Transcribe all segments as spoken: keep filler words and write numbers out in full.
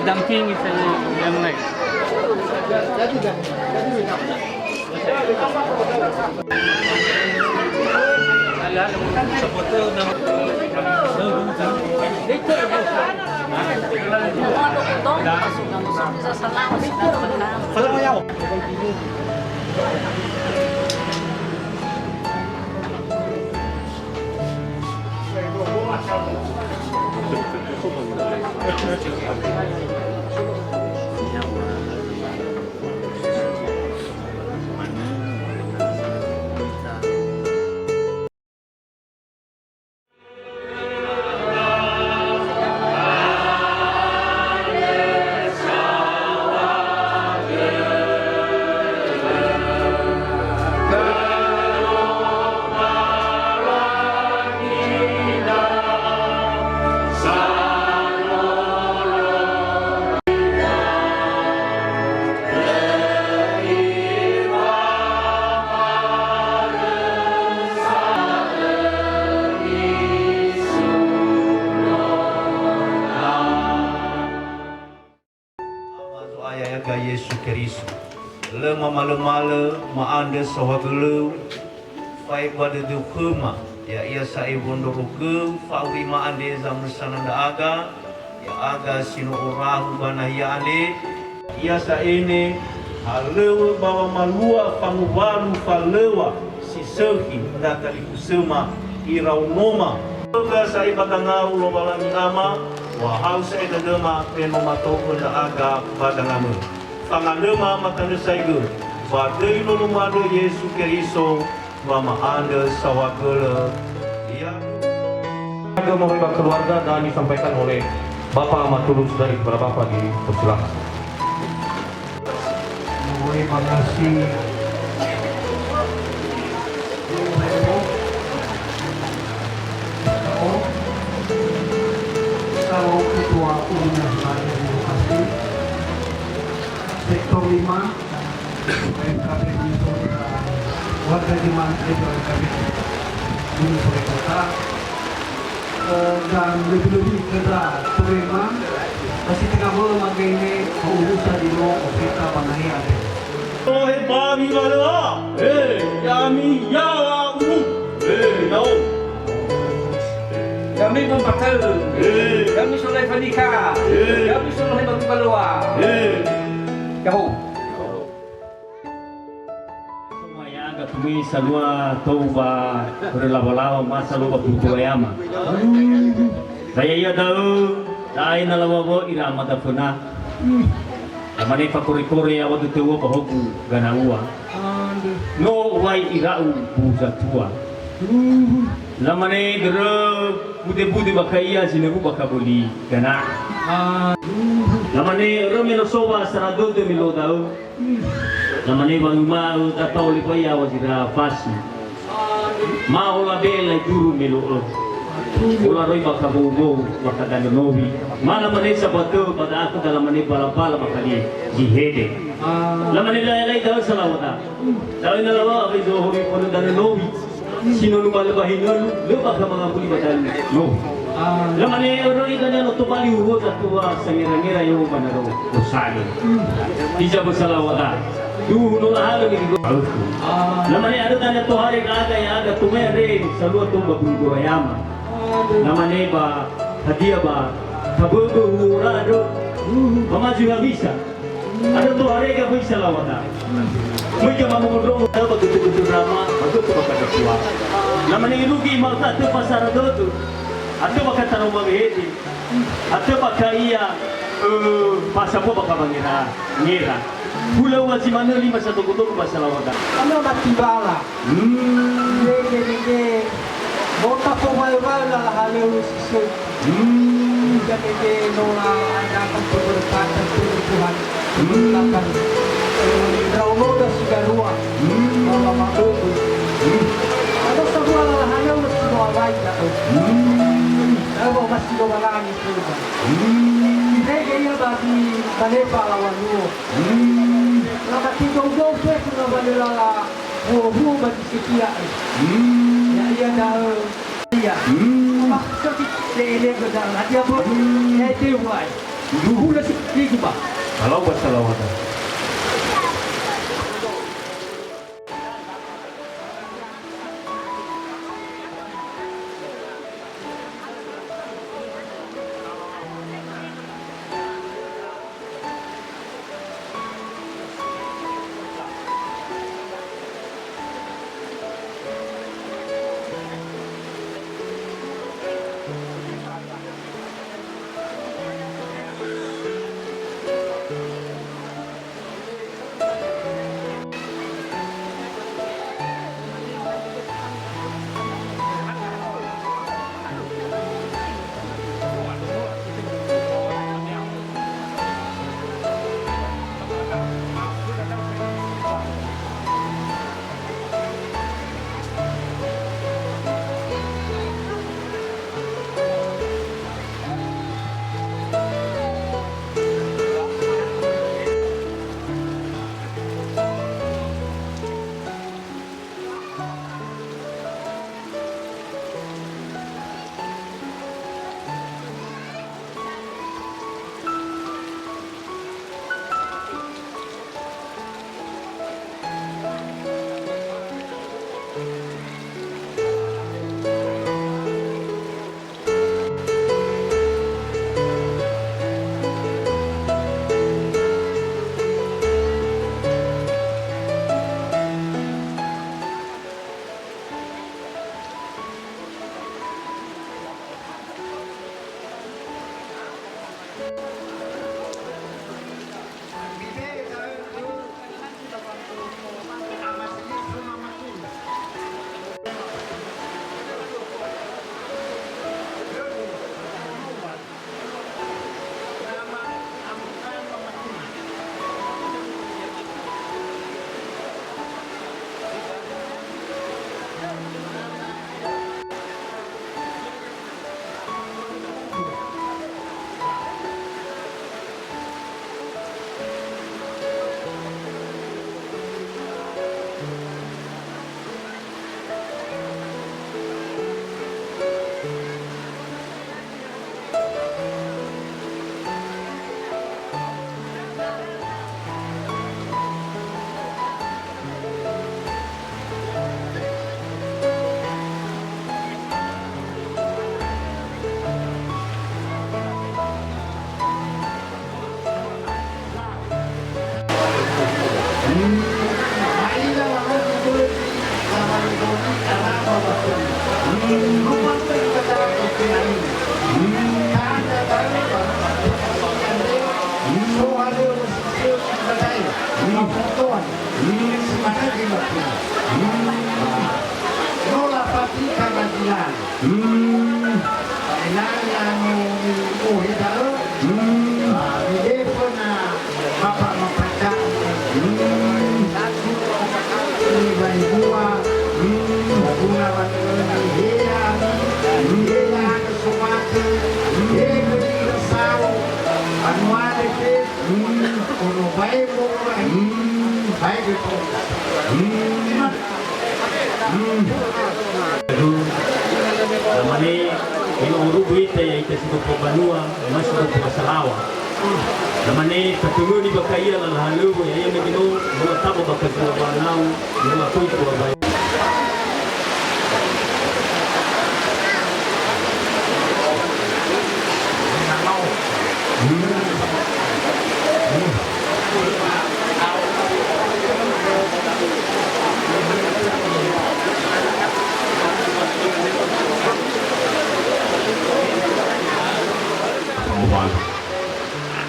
Dampingi saya yang lain. Ama Zo'aya ya'aga Yesu Keriso. Lö mamalömalö ma'andrö saohagölö, fae'wa dödöu khöma, ya'ia sa'ae wondrorogöu fa'aurima andre zamösana ndra'aga, ya'aga si no orahu ba nahia andre, ia sa'ae ne halöŵö ba wamalua fangowalu falöŵa si sökhi ndra talifusöma iraonoma. Öga sa'ae ba dangau Lowalangi Ama, wahau sa'ae dödöma me no mato'ö ndra'aga ba dangamö. Fangandröma matanrösaigö, ba döi Nonomu andrö Yesu Keriso, ba ma'andrö saohagölö. Ya. Keluarga moroi ba keluarga dan disampaikan oleh Bapak Matulus dari kepada Bapak, dipersilakan. Moroi ba ngasi. Sektor lima. Sektor lima, U M K B Gunung Sore, warga jemaah gereja U M K B Gunung Sore Kota, eh, dan lebih-lebih kepada Torema, masih tengah malam lagi ini, urusan di luar, kita mana ya ada. Ohe bami walöa, eh, yami yawa uru, eh, yao. Yami bumbatö, eh, yami solai fanika, eh, yami solai bami baloa, eh, yao. Ya'aga tumöi salua tou ba hörö lawa-lawa, ma salua ba bulu gowayama. Ba ya'ia da'ö, da'e na lawawö ira amada föna. Lamane fakore-kore yaŵa dödöua ba hogu gana'ua. No uwai ira'u buzatua. Lamane dörö bude-bude ba kai'a zinöwu ba kaböli gana. Lamane örö me no so wa'asara dödö me lo da'ö. Lamane wanguma'ö dataole ba yaŵa zira fasi. Ma ola be'e lai duru me lo'ö. Ola roi ba kabou-bou, ba kadanö nowi. Ma lamane sabatö ba da'akö da lamane bala-bala ba kalie zi hede. Lamane lai-lai da'ö salawada. Da'ö na lawa awai zohori fondrö danö nowi. Si no numalö ba hinölu, lö bakha mangambuli ba dalu. No. Lamane örö ida niha no tobali huhuo zatua sangera-ngera yo ba naro osale. Hiza bösa lawada. Duhu no lahalö ni dua. Lamane arö dania tohare gaga ya aga tumai andre salua tou ba bulu gowayama. Lamane ba hadia ba taböbö huhuo ra andrö. Ba maju habisa. Andrö tohare ga böi salawada. Möi ga mamondrongo ba götö-götö ndrama, ba götö ba kadatua. Lamane irugi ma'ökhö atö fasara dödö. Atö ba kataroma wehede. Atö ba kai'a, ö, fasambua ba kawangera. Ngera. Hulö ua zi manö lima sadogo-dogo ba salawada. Ano mati bala. Hmm. Mege, mege. No tafowaö-waö lala halöŵö si sökhi. Hmm. Mege, mege, no la ada keberkatan Tuhan. Hmm. Akan, eh, ndraonoda si darua. Hmm. Mama maböbö. Hmm. Ada sambua lala halöŵö si no awai da'ö. Hmm. Da'ö ba omasi Lowalangi khöda. Hmm. Irege ia ba zi Banefa alawa luo. Hmm. Laba tigou-gou fefu na ba lala. Huo-huo ba zi setia, eh. Hmm. Ya'ia da'ö. Ia. Hmm. Maksud si te'ele gö da'ö. Hadia böi. Hmm. Ya'e teuwai. Duhula si krigu ba. Kalau ba salawana. No lafatika gagilan. Hmm. Ena'ö no mi'ohe da'ö. Hmm. Ah, mi'efö na mapa-, mapaca'u. Hmm. Satu, ni wanibua. Hmm. Guna wanibua. Hea, hea, somate. Hmm. Hea, sao. Anuare, hmm, ono bae mo. Hmm. Bae, hmm. Hmm. Lamane, ino orubu ita ya ita si gopo banua, ma si gopo salawa. Lamane, tatuluni baka ia lala halöwö, ya ia mege no, no lataba baka zua banau, no latoi tua bai.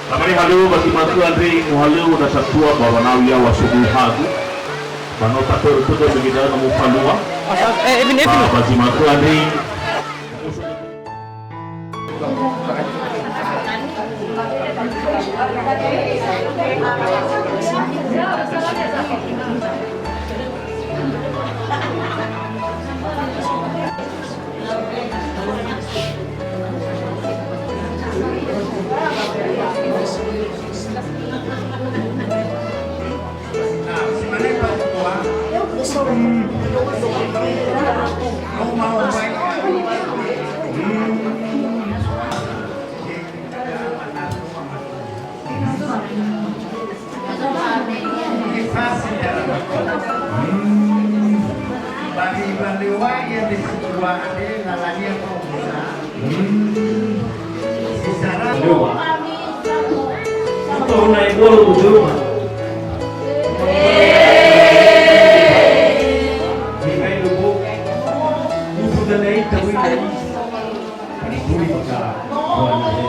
Lamane halöŵö ba zi ma'ökhö andre, mohalöŵö ndra satua ba wanau yaŵa somuhagu. Ba no tatörö tödö mege da'ö no mofalua. Ba, ba zi ma'ökhö andre. Ba andre lalania fa'omusa. Hmm. Sesara. Lewat. Foto naik bolo betul, Pak. Ini kain lubuk. Buku dan naik tahu ini. Ini pun dipakai. Buat naik.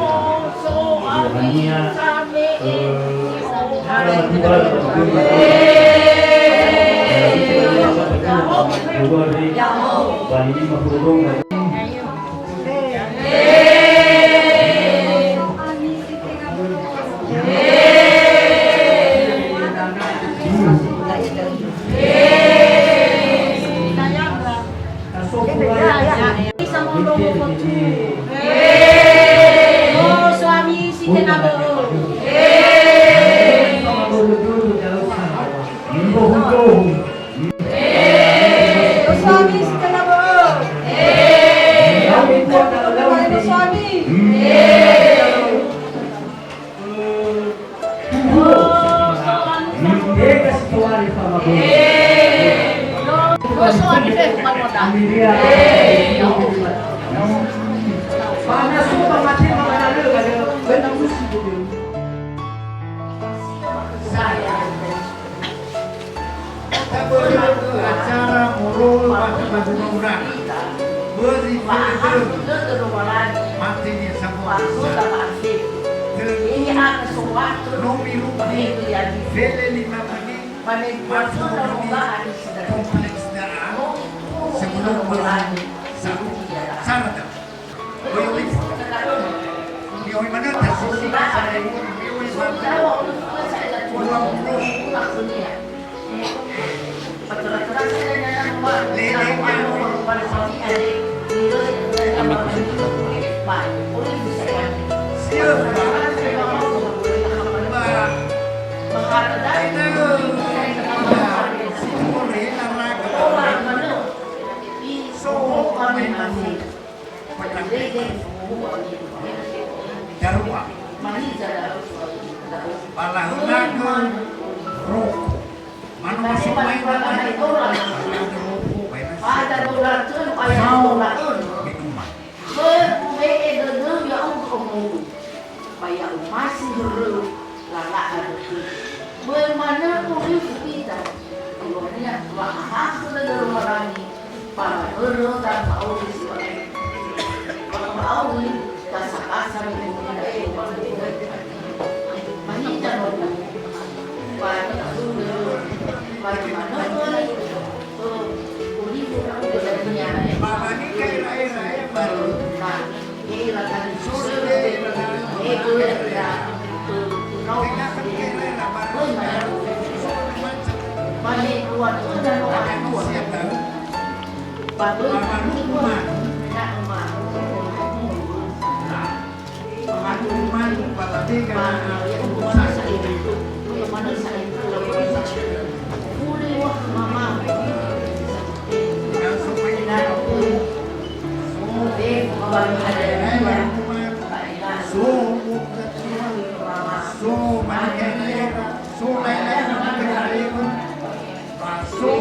Buat niat. Eh, Suami si tenang. Suami si tenang. Suami. Saya. Tabörö acara moroi ba, ba, ba, bözi fa'ödö. Mate nia sambua. Tö. No mirugi. Fele lima mane. Masuk kompleks da'a. Sebelum berani. Satu. Syarat. Darua. Ba lahönagö roko. Manu masuk main ba lahönagö roko, bae nasi. Mau minuman. Böi ube'e dödöu ya'ugö omou. Ba ya'omasi höröu, lala'a dödöu. Böi manö urifu ita. Iwaniha wa'ahakhö dödö Lowalangi. Ba wa'ökhö da'ö fa'auri siwa'ae. Ba fa'auri, kasa-kasa ni'onia da'e, ba ni'onia da'e. Ba ni'onia da'e. Ba ni'onia da'e. Ba ni'onia da'e. Ba ni'onia da'e. Ba ni'onia da'e. So, so, so,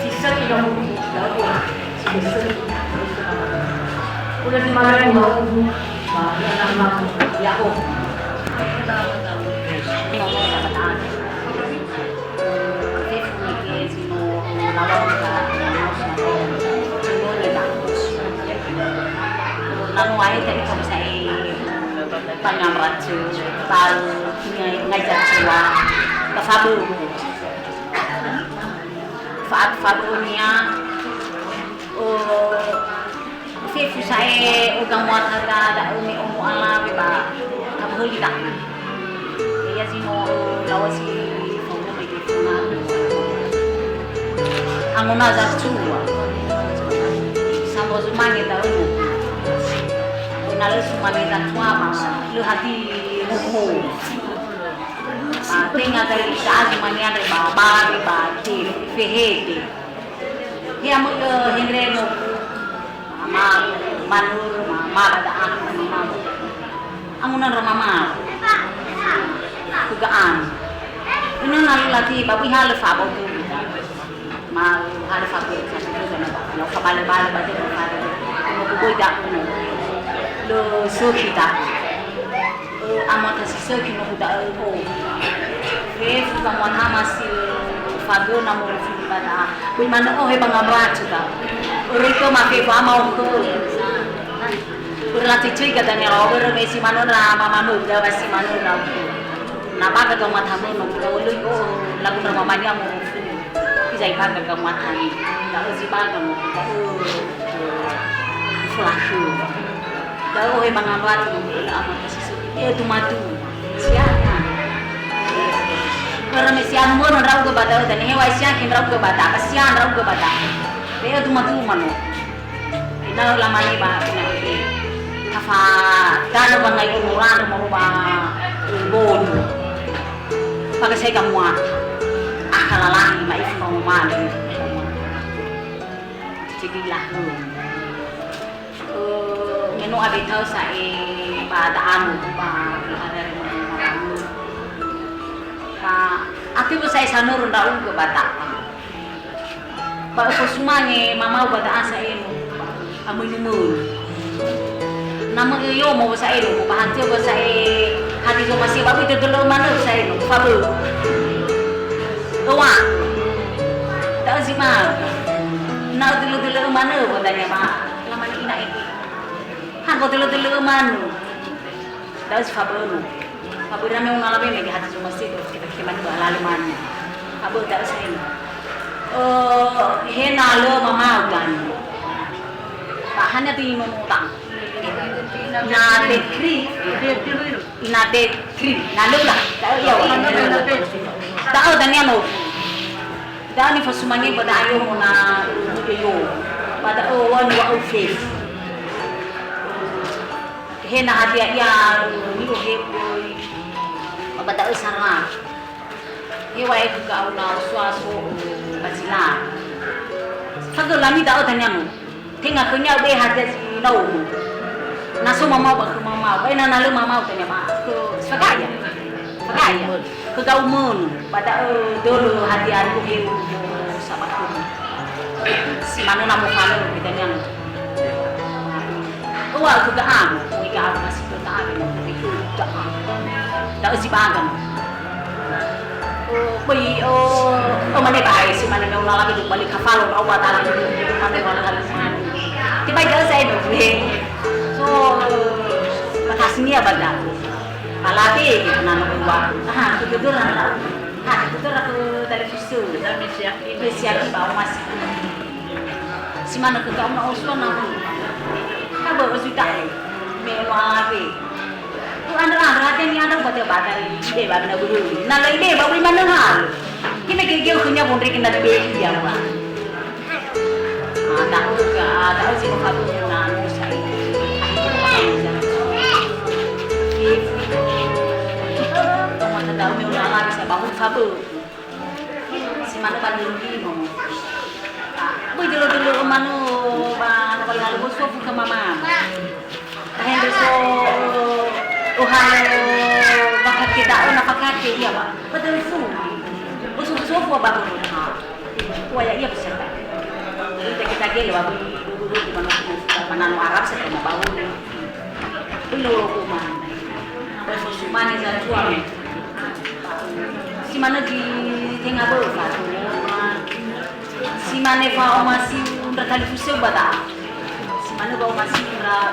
si sökhi ndra'ugö, ndra'ugö si sökhi. Uda si mane ndra'ugö, ba, ya, na, na, ya, oh. Fefu mege si no lawa'ö ba, na no ae tadi kami sa'e panyamrace, bal, ngai, ngai jacua, ba fabö'ö. Fa'at fabö'önia, o, Fefu sa'e oga muata da'ö me ono alawe ba tabohöli da'ö. Ia zi no lawa si fondrege funa. Angona zazua. Sambo zumange da'ö. Ona lö sumange da'ö ma lö hadi moho. Ba tenga dari da'ö zumange andre ba bari ba te fehede. He amö'ö hendre no. Mama, manuru, mama, ba da'akö, mama. Anguna ndra mama. Tapi ba bui halö fabau tu. Ma halö fabau tu, na fabale-bale ba tu, no buboi da, no. Lo suki da. Eh, amata si sökhi no huda, eh, oh. Fefu ka muata masi, eh, fagöna mo fili bada. Bui manö, oh, he banga mbacu da. Ori ke ma fefu ama, oh, ke. Ori la cecei ka dania, oh, ori me si manö ra mama mö, da wa si manö ra. Na baga do mata mö no, oh, lui, oh, lagu na mama ni amo fili. Izai baga ga muatani. Da'ö zi baga no. Da'ö, eh, felakhö. Da'ö ohe mangawari no, eh, ama kasi so. Eh, dumadu. Siana. Ora me siana mo no ndra'ugö ba da'ö, dania hewa siana ke ndra'ugö ba da'ö, ba siana ndra'ugö ba da'ö. Eh, dumadu mano. Ena'ö lamane ba, ena'ö te. Tafa, da'ö ba ngai ono rano moro ba, eh, bolu. Baga sai kamuata. Akha lalahi, ma'ifu no mane. Jadi lahö. Eh, me no abetau sa'e ba da'anu, ba ada. Ba, ati bu sa'e sanuru ndra'ugö ba da'a. Ba öfosumange mamau ba da'a sa'e no. Amöi numöi. Na möi yomo sa'e no, ba hantia ba sa'e hadi zomasi ba bui dödölö manö sa'e no, fabö. Öwa. Da'ö zi ma. Na dödölö manö ba dania ba. Lamane ina ege. Han ba dödölö manö. Da'ö zi fabölu. Fabölu rame una lawe mege hati zomasi do, kita kemani ba lale mani. Fabö da'ö sa'e no. Eh, he na lö mamau dania. Ba hanya di nono ta. Na dekri. Na dekri. Na lö lah. Da'ö ia wa. Da'ö dania no. Da'ö nifosumange ba da'ö yomo na yo. Ba da'ö wa ni wa ufes. He na hadia ia ni'ohe böi. Ba da'ö sara. He wa e ga'u na suaso ba zila. Fagölami da'ö dania no. Tenga khönia be hadia zi naomu. Na so mamau ba khö mamau. Ba ena na lö mamau dania ba. Khö fagaya. Fagaya. Khö ga'u mönö. Ba da'ö dölö hadia ni'ohe sabakhömi. Si manö na mofanö be dania no. Öwa khö ga'amu, khö ga'amu na si khö ta'abe na khö ga'amu. Da'ö zi baga no. Böi, ö, ö, mane ba ai si mane me una lagi du bali kafalo, rawa tala, mane wala kali. Tiba jauh saya dulu. So, makasihnya baga. Alati, na no wa. Aha, itu tu lah. Ha, itu tu aku dari susu. Dari siap. Dari siap, bau masih. Si manö khö ga'u na osuana. Ka bö'ö zi da'e. Me no alawe. Tu andrö-andrö hate ni andrö bate-bate. Ide ba bena bö'ö. Na lö ide ba böi manö halö. Ki me gege khönia wondrege na dibe ia wa. Ah, da'ö ga, ah, da'ö zi no fabö na no sai. Mata da'ö me no alawe sa ba fabö. Si manö ba lindimo. Böi dölö-dölö manö ba na bali halö sofu ke mama. Tahende so ohalö bakake da'ö na fakake ia ba. Betul su. Sofu-sofu ba. Wa ya ia bisa. Kita kita gele wa böi dulu di mana mana Arab setelah bau. Böi lolo uma. Böi fosumane zatua. Si manö zi tenga bö'ö fa. Si mane fa'omasi ndra talifusö ba da'a. Si manö fa'omasi ndra,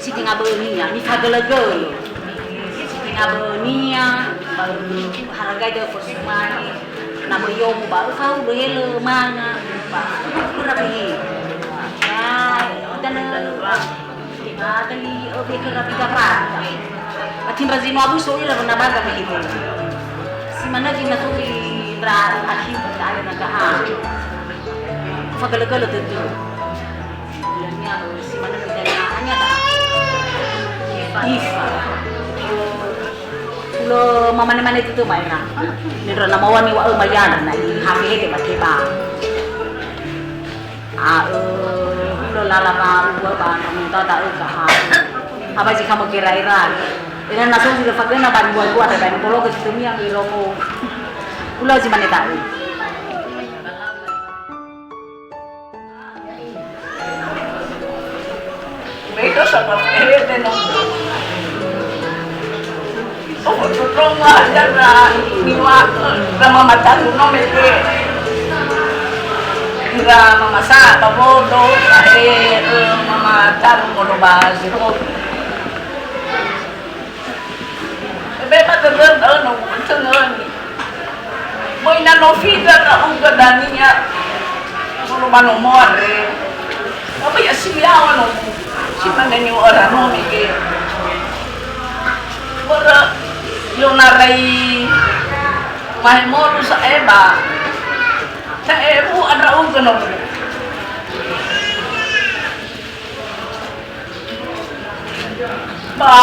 si tenga bö'önia, mifagölö-gölö. Si tenga bö'önia, ba hargai da'ö fosumane. Na möi yomo ba öfa hulö helö manga. Ba öfa behe. Ba, danö, Ba teli, oh, beke rabi gapa. Ba timbra zi no abu so ira na baga begitu. Si manö zi na so zi ndra akhir ta ada na ka. Fagölö-gölö tötö. Nya, si manö zi na hanya ta. Ifa. Ulo mamane-mane tötö ba era. Nendra na mawani wa öma yana na i hafi hede ba teba. A'ö, hulö lala ba ua ba ndramuta da'ö ka ha. Aba zi kamö gera-era. Ena na so zi lö fagöna ba niwua-wua, ba nitologa zi tömi angöi romo. Ulö zi mane ta'u. Mega sama fehede no. Oh, totrongo aja na niwa, na mama taru no mege. Ira mama sa, ba bodo, eh, eh, mama taru modo ba zero. Ebe ba dödö da'ö no u'ötöngöni. Böi na no fida ndra'ugö dania. Solo ba nomo andre. Ba böi asi yaŵa no. Si mane niŵa'ö ra no mege. Börö, yo narai mahemolu sa'e ba. Ta'e u'ö ndra'ugö no. Ba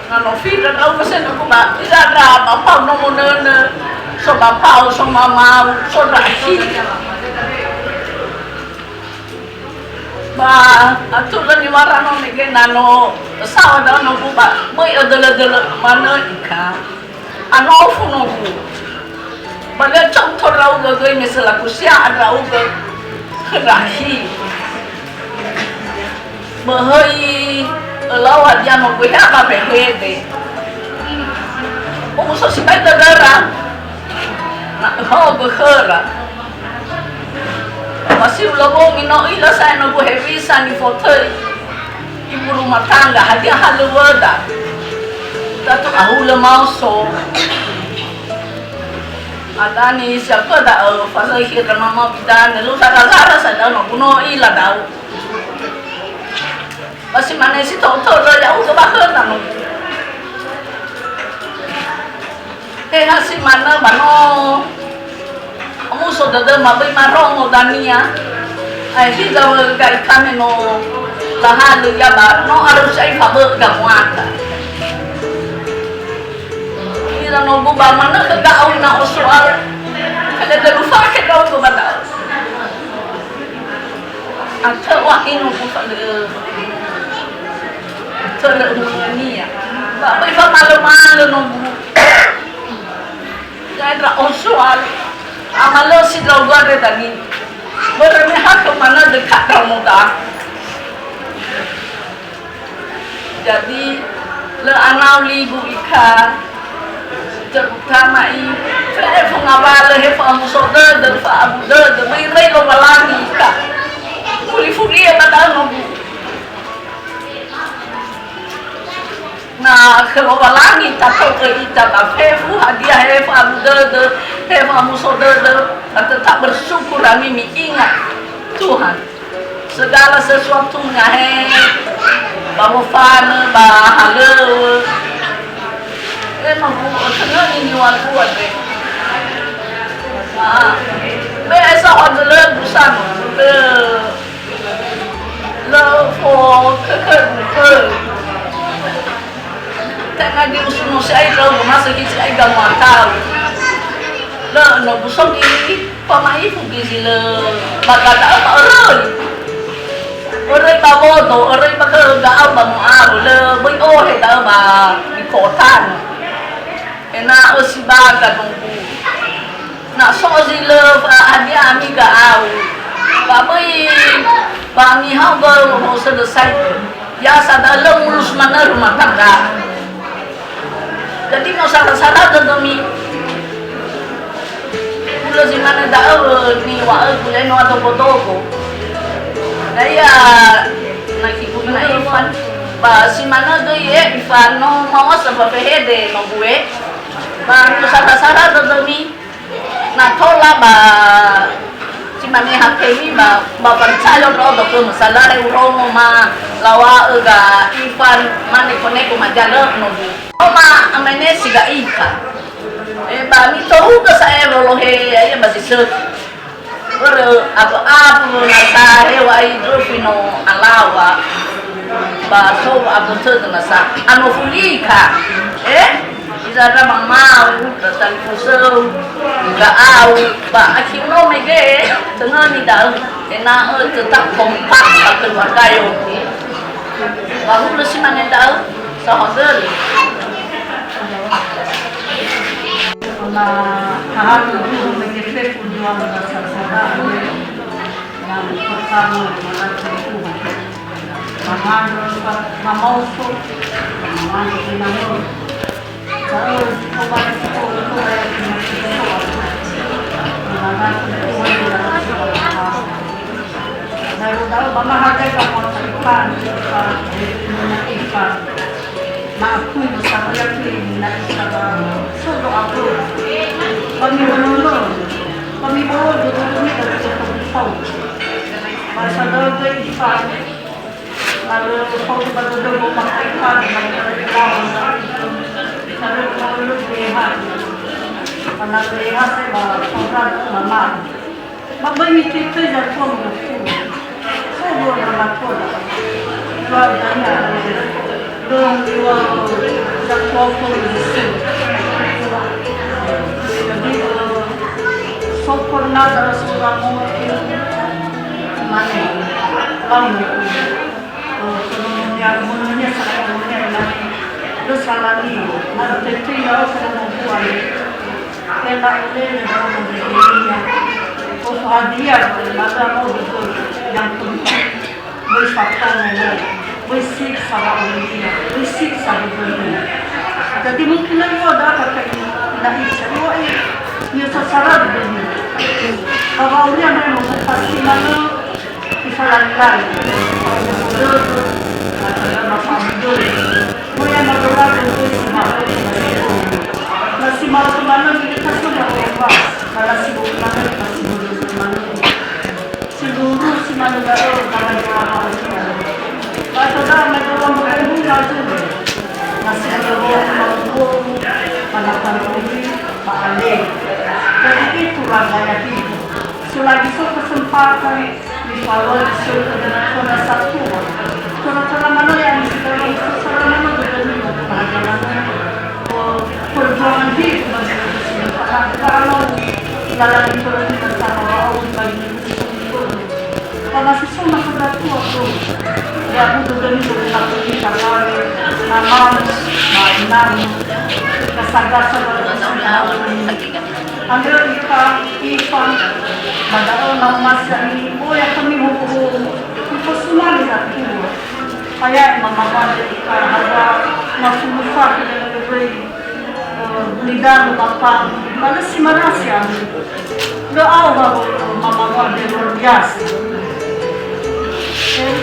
na no fida ndra'ugö senogu ba, ira ndra ba pau nomo nönö, so ba pau, so mamau, so ndra'ahi. Ba atulö niŵa'ö ra no mege na no saŵa ndra'ugö ba, böi ödölö-dölö manö ika. Anofu nogu. Ba lö cau tou ndra'ugö göi me selaku sia'a ndra'ugö khö ndra'ahi. Böi höi ölau hadia nogu hea ba wehede. Omuso sibai dödöra. Na öhaogö khöra. Ba si ulö bongi no öila sa'ae nogu hewisa nifotöi. Ibu rumah tangga, hadia halöŵöda? Tatu ahulö maoso. Adani siapa da'ö, fasöi khöra mama bidanö, lu sara-sara sa da'ö, no buno ila da'ö. Ba si mane si toto ya'ugö ba khöna no. He ha si manö ba no omuso dödöma böi marongo dania. Ae hiza wö ga'i kame no lahalö ia ba no arus ai fabö'ö gamuata. Ira no bu ba manö khö ga'au na osoal. Kale delu fakhe da'u ba da'u. Atö wa inu ku fa le. Töle umunia. Ba böi fa malö-malö no bu. Da'e ndra'o soal. Amalösi ndra'ugö andre dania. Börö me ha khö manö dekat ndra'o moda. Jadi, lö anau ligu ika. Terutama i, fe'e fangawalö, he fa'amuso dödö, fa'abu dödö, böi möi Lowalangi ika. Furi-furia ba da'ö nogu. Na khö Lowalangi tatou'ö ita ba fefu, hadia he fa'abu dödö, he fa'amuso dödö, na tetap bersyukur ami, miingat Tuhan. Segala sesuatunya he, ba mofanö, ba halöŵö. E, mahu, ötöngöni niŵa'ö andre. Ah, me esa hondro lö busan, lö, lö fo, kö, kö, kö. Tenga diusun no si'ai ndra'ugö, ma sökhi si'ai gamuatau. Lö, no busogi, pama'ifu gizi lö, ba gada'ö ba öröi. Öröi ba bodo, öröi ba khö ga'au ba mu'aru, lö, böi ohe da'ö ba di kota. Ena'ö sibaga nunggu. Na so zi lö fa hadia ami ga'au. Ba böi, ba mihaogö ho selesai. Biasa da'ö lö mulus manö rumah tangga. Jadi no sara-sara dödömi. Hulö zi mane da'ö niŵa'ögu le no adogo-dogo. Na ia na kigu na Ifan. Ba si manö göi e Ifan no maosa ba fehede no bue. Ba no sara-sara dödömi. Na tola ba si mane hakemi ba, ba percaya ndra'o ba khömö, salare urongo ma lawa'ö ga Ifan ma neko-neko ma jalö nogu. Oma amene si ga Ifa. E, ba mitohugö sa'ae lolohe ia ba si sökhi. Börö abu-abu na sahe wa idröfi no alawa. Ba so abu sökhi na sa. Ano fulika. E? Izara mamau, datang kuseu, ga'au, ba akhi no mege, töngöni da'ö, ena'ö tetap kompak ba keluarga yo. Ba hulö si mane da'ö, Sahotöli. Na hahalu duhu mege fefu dua mega sasada, na pertama mengatakan Tuhan. Mamando, mamaoso, mamando, mamando. Kalau di kobali, di kobali, di kobali, di kobali. Mamando, di kobali, di kobali. Da'ö, da'ö ba mahaga kamoa Ifa, Ifa, Ifa. Ma'akui mosaria kui na Ifa ba sodo aku. Ba mibonono, ba mibodo, ba mibodo, ba mibodo. Ba sadögö Ifa. Ba lö faudu ba dödögu ba Ifa, ba lö faudu ba dödögu Ifa. Ba na Ifa ba faudu ba mama. Ba böi mititö zatua molofu. Sobo na matua da. Dua dania. Dua, dua, zatua ko Yesu. Jadi, eh, sokor nada sura mo mane. Lalu, eh, kononia, kononia, kononia, mane. Terus salani, mane, tete ya, kononia. Ena'ö lele ba dödönia. Ofahadia, mada mau betul. Yang penting, böi fatongo, böi siksa wa'aurinia, böi siksa dödönia. Jadi mungkin lagi ada kata ini, na Ifa, wah, ini sasara dödönia. Ba wa'auria memang pasti mana Ifa lali-lali. Dödö, na fa'aböi dödö. Moya na dola dödö si ma'ö. Na si ma'ö manö, jadi tasuna orang. Na si böi manö, na si böi manö. Seluruh si manö da'ö, ba manö da'ö. Ba toda manö da'ö, ba manö da'ö. Na si manö da'ö, ba manö da'ö, ba manö da'ö, ba ale. Jadi itulah gaya hidup. Selagi so kesempatan, Misalnya, di surga dengan kota satu. Kota-kota mana yang di dalam kota mana dengan kota mana? Oh, perjuangan hidup bagi manusia. Karena kalau dalam ekonomi bersama, oh, bagi manusia. Karena sesungguhnya sudah tua, bro. Ya, butuh demi bersatu kita kali. Nama, nama, nama. Gasa-gasa, gasa-gasa. Andrö Ifa, Ifa, ba da'ö na omasi ami, oya khömi howu-howu, ufosumange zatua. Aya mama Andrö Ifa, haga ngafulu fakhe dödömi, eh, gulidanö ba mbapanö, ba lö si marasi ami. Lö ao ba mama Andrö luar biasa. Eh,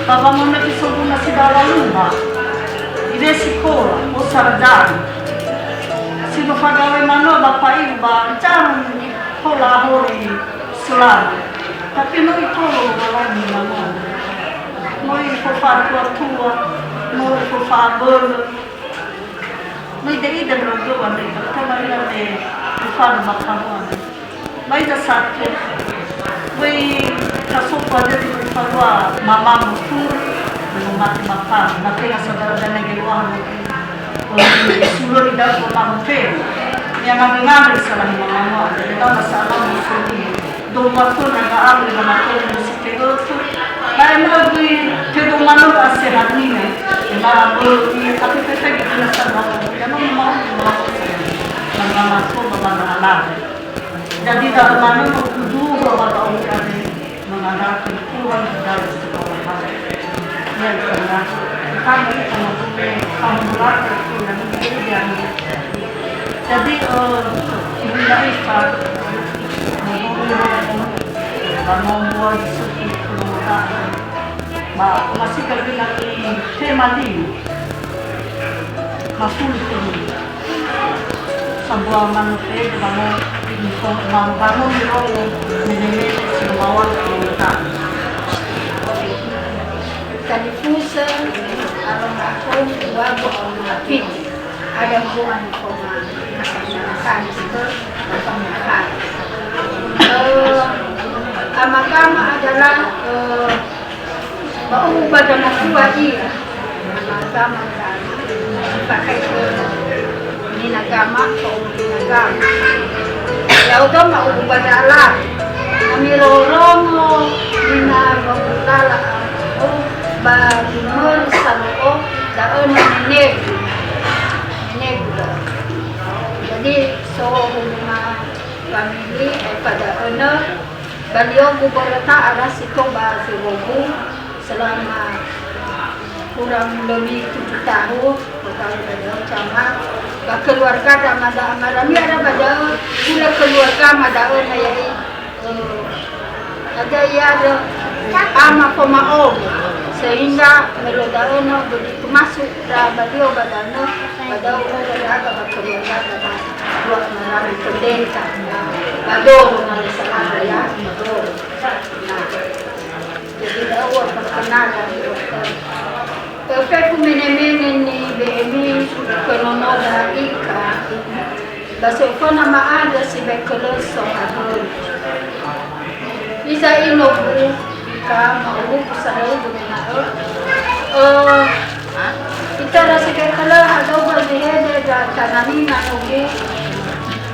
ba wangono ki soguna si dawa luma. Ide sikola, o sarjana. Si no fagawai manö ba pa'iru ba jarum hola hori selama. Tapi no itolo lolani manö. No ifofa'atua-tua, no ifofa'abölö. No ide-ide mölö-mölö andre, tapi tama ira ne ifana makanua. Ba hiza satu, böi tasofu hadia zi falua mama mufuri, me no mate ba mbapanö. Na tenga saudara dania geluahan, eh, sulö ida'a ba mama mufuri. Ya ngandrö-ngandrö isalahi mama mua, jadi tahu masa Allah mufuri. Dua waktu na ga'a, na mate mufuri. Ba ema böi tedo manö ba sehat nina. Ema böi, tapi tete gitu na saudara. Ya no mau, mau. Mama mufuri, mama Allah. Jadi, da'ö manö no kuduhu ba wa'auri andre mengandalkan Tuhan di dalam segala hal. Ya, karena kami sama punya tahun belakang itu yang itu yang. Jadi, eh, Ibu Naisa, ngomong, ngomong, ngomong, ngomong, ngomong, ba masih kami lagi tema ini. Mafulu khömi. Sambua manö fede wango, wango mirongo, mene-mene si no mawali khömi. Talifusö, alona khömi, wagu, alona khömi. Ada hubungan sama masyarakat, sama masyarakat. Eh, ama-ama adalah, eh, Ba u'ubaza nakua ia, ba gama ga, pakai ke nina gama, ko nina gama. Ya'odo ma u'ubaza ala, ami rorongo nina ba ulala, ba gimöru salo'o, Da'ö na nenegu, nenegu da'ö. Jadi, so hubungan famili, eh, pada önö, baliogu böröta ara si toba zewogu selama kurang lebih tujuh tahun, pegawai pada camat, ba keluarga da mada amarami ara ba da'ö, hulö keluarga ma da'ö na ya'i Hadia ia da'ö ama foma'omo, sehingga me lo da'ö no begitu masuk da balio ba da'ö, ba da'ö no berada ba keluarga da dua marami pendeta. Ba doro na le salah ya, ba doro. Nah, jadi da'ö perkenalan dokter. Fefu mene-mene nibe'emi khö nonoda Ika, ba si oföna ma'andrö si bekölö sohagölö. Hiza inogu Ika ma'urugu saröugu mena'ö, ö, itara si bekölö hadöugö zi hede da tananina nogu,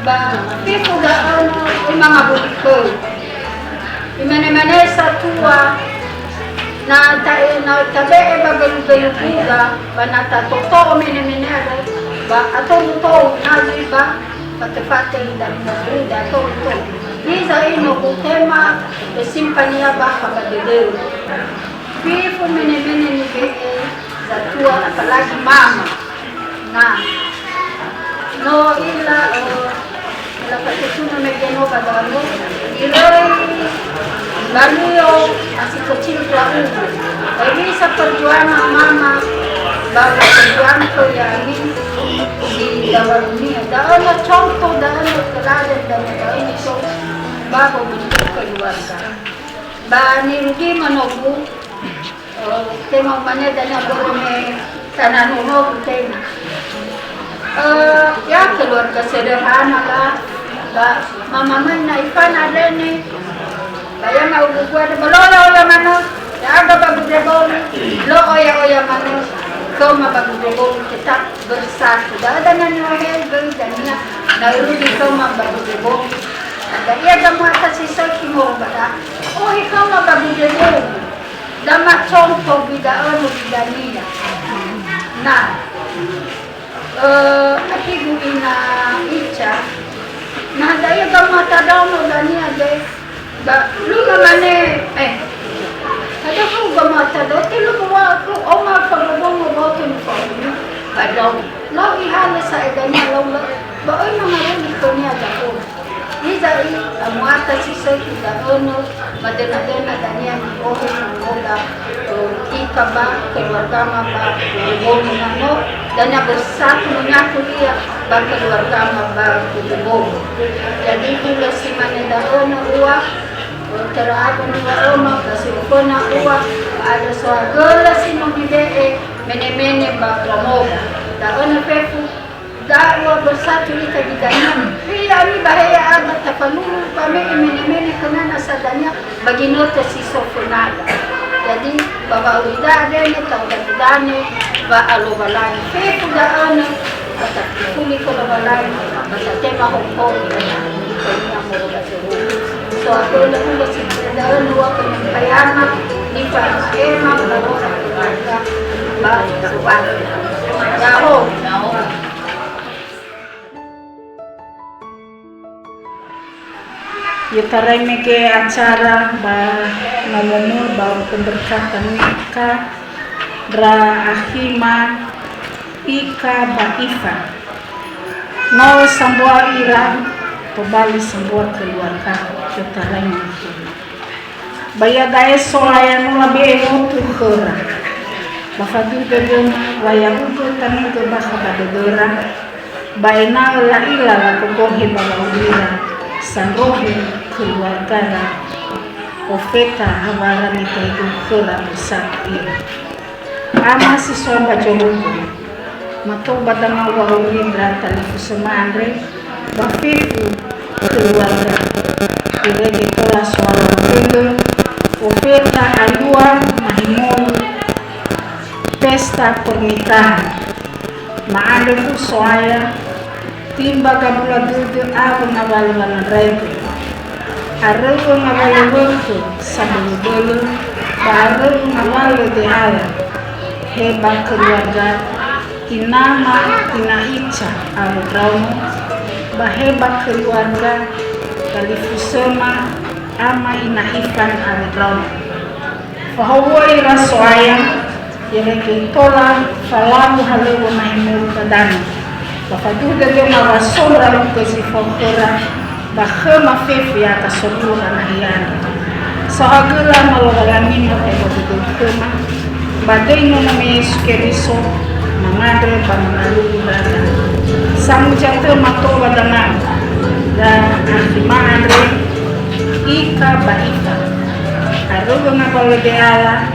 ba fefu da'ö no imangabuli khöu. Imane-mane satua, na ta-, na tabe'e ba gelu-gelu buda, ba na tatoto'o mene-mene andrö, ba atoru tou na zui ba fate-fate ida buda atoru tou. Hiza inogu tema, e, simpania bakha ba dödöu. Fefu mene-mene nibe'e zatua, apalagi mama. Nah, no ila, eh, ila fatesuno mege no ba da'ö, iröi balio asi kecil da'ö. Hewisa perjuangan mama, ba perjuangan khö ya'ami si dawalunia. Da'ö no contoh, da'ö no teladan, da'ö no contoh ba pembentuk keluarga. Ba nirugi manogu, Oh, tema umane dania börö me tanah nono tema. Eh, ya keluarga sederhana lah. Ba mama mai na ifana dene. Ba ya mau gugua de bolola oya mano. Ya aga ba gudre bolu. Lo oya-oya mano. Koma ba gudre bolu tetap bersatu. Da ada nani wahe gei dania. Na urudi koma ba gudre bolu. Ada ia gamu atas sisa kimoro bada. Oh, ikoma ba gudre bolu. Dama contoh bida'ö no bidania. Nah, eh, ahigu ina Ica. Nah, da'e gamata daono dania de. Ba, lima mane, eh. Ada ku gamata do, te lu wa ku oma fa bobo mo boto ni fa. Ba dong. Lau ihale sa edania lau la. Ba oi mama ni konia da'ö. Hiza'i, amuata si sökhi da'önö, madöna-döna dania ni'ohe khöda, eh, Ika ba keluargama ba Bobo Nunano, dania bersatu menyatu ia ba keluargama ba Bobo. Jadi, hulö si mane da'önö ua, eh, tera'a niwa'öma, ba si oföna ua, ba ada sohagölö si no mibe'e, mene-mene ba Wamoga. Da'önö fefu, Da'wa bersatu ita di dania. Ri ami bahaya ada tafalulu, ba me mene-mene khöna nasa dania, ba ginötö si so fönada. Jadi, ba wa'aurida dania, ta'udanudane, ba a Lowalangi. Fefu da'önö, ba tafuli khö Lowalangi, ba tatema hongkoni, ba tafuli khönia moroi ba seru. So, aku udah, udah si da'önö, wa penyampaianna, nifa ema, ba ora keluarga, ba sobat. Ya'o. I'otarai mege acara ba nomomö ba pemberkatan nikah ndra akhima Ika ba Ifa. No sambua ira, tobali sambua keluarga, i'otarai mege. Ba iada'e So'aya no labe'e motu khöra. Ba faduhu dödöma wa ya'ugö tanigö bakha ba dödöra, ba ena'ö la'ila lagogohe ba wa'aurira, sandrohe keluargara, ofeta awara nitehegö khöra bersatu ira. Ama si so ba zorugo, mato ba dangau wa'auri ndra talifusöma andre, ba fefu keluarga. Irege tola soal dödö, ofeta alua mahimolu pesta pernikahan. Ma'andrö fu So'aya, timba gabula dödö awö ngawalö wanandraigö. Aröu'ö ngawalö wötö sabölöbölö, ba aröu'ö ngawalö dehala. He ba keluarga inama ina Ica awö ndraono, ba he ba keluarga talifusöma ama ina Ifan awö ndraono. Fahowu'ö ira So'aya, irege tola falau halöŵö mahemolu ba danö. Ba faduhu dödöma wa so ndra'ugö zi fao khöra, ba khöma fefu ya'aga soluhu ba nahia andrö. Saohagö lama Lowalangima fa'ebua dödöu khöma, ba döi Nonomi Yesu Keriso, mangandrö ba mangalulu ndra'aga. Samuza tö mato ba danau, da akhima andre, ika ba ita. Aröugö ngawalö de'ala,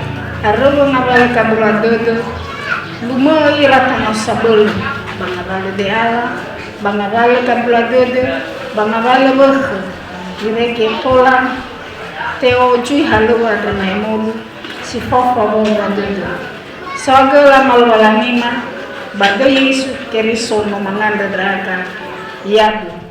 aröugö ngawalö gambula dödö, lumö'ö ira tanö sabölö, ba ngawalö de'ala, ba ngawalö gambula dödö, ba ngawalö wökhö, irege tola te'ozui halöŵö andrö mahemolu, si fao fawonga dödö. Saohagö lama Lowalangima, ba döi Yesu Keriso no mangandrö ndra'aga. Ya'abu.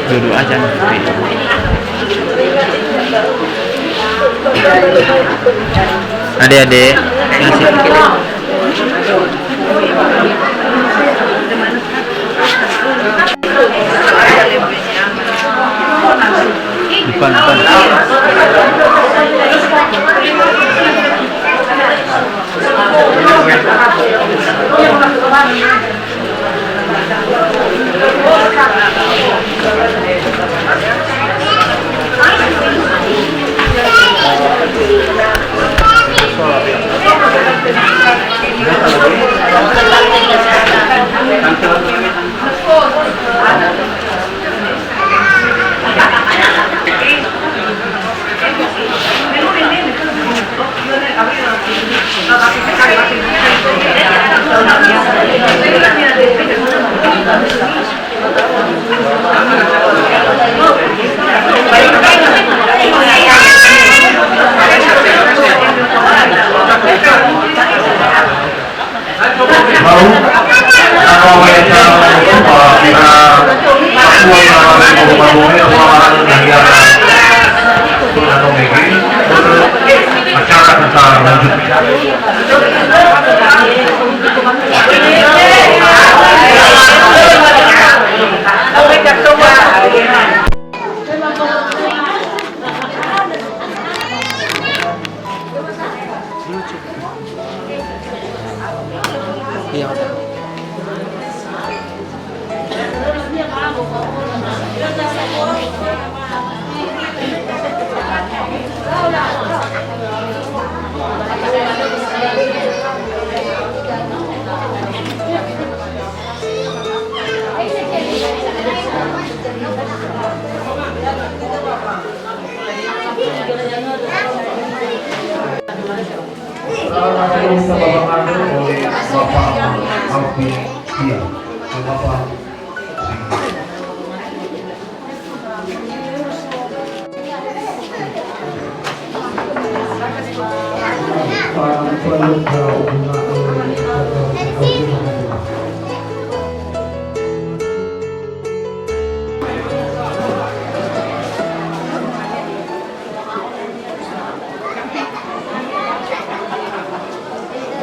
Duduk aja nih. Ade-ade. Depan, depan. Acara tetap kita lanjutkan. Salam kita Bapak Manu oleh Bapak Alvin. Iya, Bapak.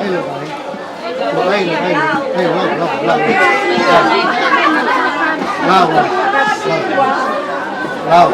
Ayo, ayo. Ayo, ayo, ayo. Ayo, lau, lau, lau. Lau, lau. Lau.